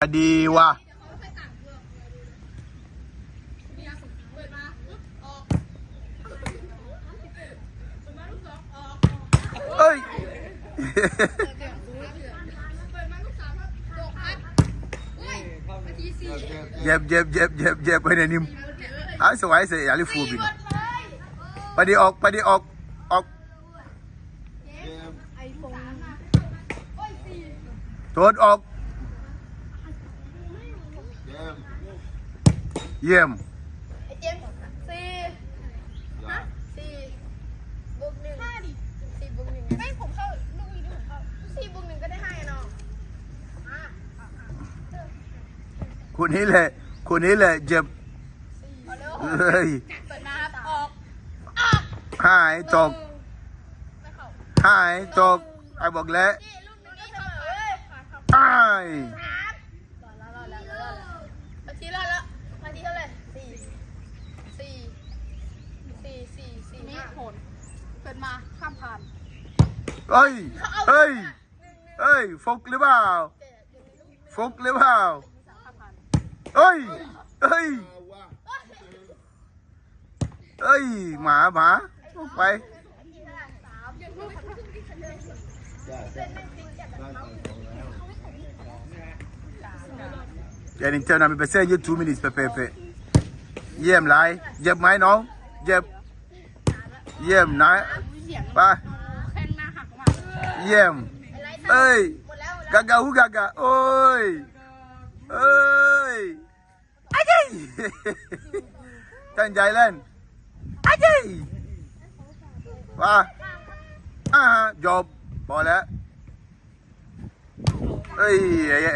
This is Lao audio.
ດີວ່າ ເອີຍ ເຈັບ ເຈັບ ເຈັບ ເຈັບ ເອີຍ ນາຍນິມ ອາ ສະວາຍ ສະຫຍາລິຟູບິນ ໄປດີອອກ ໄປດີອອກ ອອກ ໂທດອອກ ຢ້ຽມ ໄອ້ເຈມ ສີ່ ຮະ ສີ່ບວກໜຶ່ງ ຫ້າດິ ສີ່ບວກໜຶ່ງ ແມ່ນ ຜົມເຂົ້າ ລູກນີ້ ຜົມເຂົ້າ ສີ່ບວກໜຶ່ງກໍໄດ້ຫ້າເນາະ ມາ ຄູ່ນີ້ແຫຼະ ຄູ່ນີ້ແຫຼະເຈັບ ເອີຍ ເປີດມາ ອອກ ອອກ ຫາຍຕົກ ຫາຍຕົກ ອ້າຍບອກແລ້ວ ນີ້ລູກໜຶ່ງກໍສະເໝີ ອ້າຍ ນາທີເທົ່າໃດ? ສີ່ ສີ່ ສີ່ ສີ່ ມີຜົນ ເກີດມາຂ້າມຜ່ານ ເອີຍ ເອີຍ ເອີຍ ຟຸກຫຼືເປົ່າ ຟຸກຫຼືເປົ່າ ເອີຍ ເອີຍ ເອີຍ ໝາ ໝາ ໄປ ແກນີ້ເຈົ້ານຳໄປເຊີນຢູທູບມິນິດ ເປະໆ ຢ້ຽມຫຼາຍ ຢ້ຽມໄໝນ້ອງ ຢ້ຽມ ຢ້ຽມນາຍ ໄປ ຢ້ຽມ ເອີຍ ກາກາ ກາກາ ໂອ້ຍ ເອີຍ ອາເຈຍ ເຕັ້ງໃຈແລ່ນ ອາເຈຍ ວ່າ ອາ ຈົບ ພໍແລ້ວ ເອີຍ